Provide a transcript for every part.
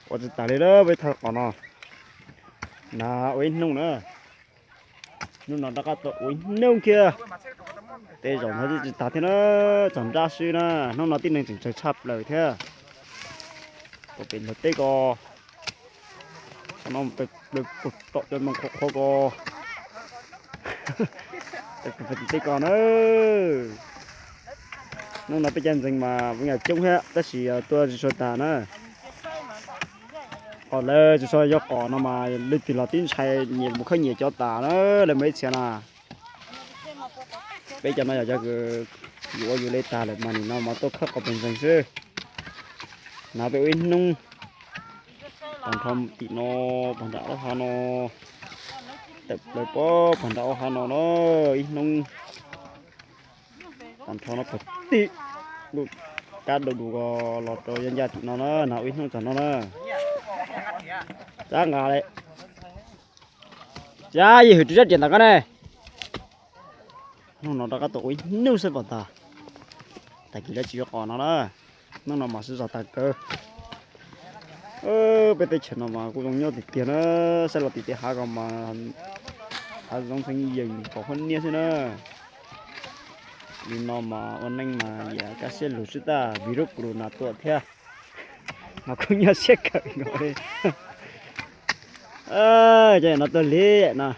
Ua tsis tas li lawm peb thawj qos no, na ua ib hnub na. Hnub no rov qab tuaj ua ib hnub thiab. Tej zaum no twb tsis tas thiab na, txog nrab xwb na. Hnub no tib neeg tseem tsawg tshaj plaws thiab. Tuaj pem ntug teb ko, no tom cov ntoo qhuav qhuav ko, pem ntug teb ko na. Hnub no peb cov ntxeev mas peb yam coob thiab tab sis tuaj tsis tshua tas na. Qos lawv tsis tshua yog qos no mas leej twg los tib ntshai nyias mus khawb nyias cov tas na, lawv muaj ib txhia na. Peb cov no yog cov kws yus ua yus li tag lawm mas nim no mas tuaj khawb qos pem ntxeev xwb. Na peb ua ib hnub, tag nrho tim no, pag nram ob hav no, tawm plaws pag nram ob hav no na, ib hnub. Tag nrho no pag tim lub kab du du ko los rau yaj ncaj tim no na, na ua ib hnub txog no na. Txab nqa li. Txab yim hwm rau sab riam ntawm ko ne. Hnub no rov qab tuaj ua ib hnub xwb pom tag. Tag kis lawv tsis yuav qos no na. Hnub no mas sib zog tag kawg. Peb teb chaws no mas kuj zoo nyob tiag tiag na, saib los tim tej hav ko mas hav zoov txheem yees pom huab niab xwb na. Li no mas ua neej mas yam kaj siab lug tsis tas vim lub corona tuaj thiab. Mas kuj nyuaj siab kawg nkaus li. Ces no tuaj li no.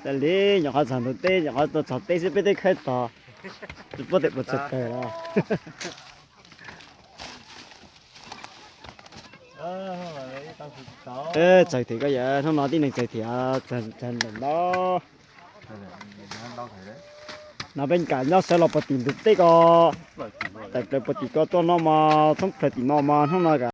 Tuaj li nyuam qhuav txog ntug teb, nyuam qhuav tuaj txog teb xwb peb twb khawb tog, tsis paub tias puas txog kawg los. Txawm thiab koj yawm, hnub no tib neeg txawm thiab, txawg ntawm no. No peb kam nyob sawv los puag tim ntug teb ko, tawm plaws puag tim ko tuaj no mas thoob plaws tim no mas hnub no kam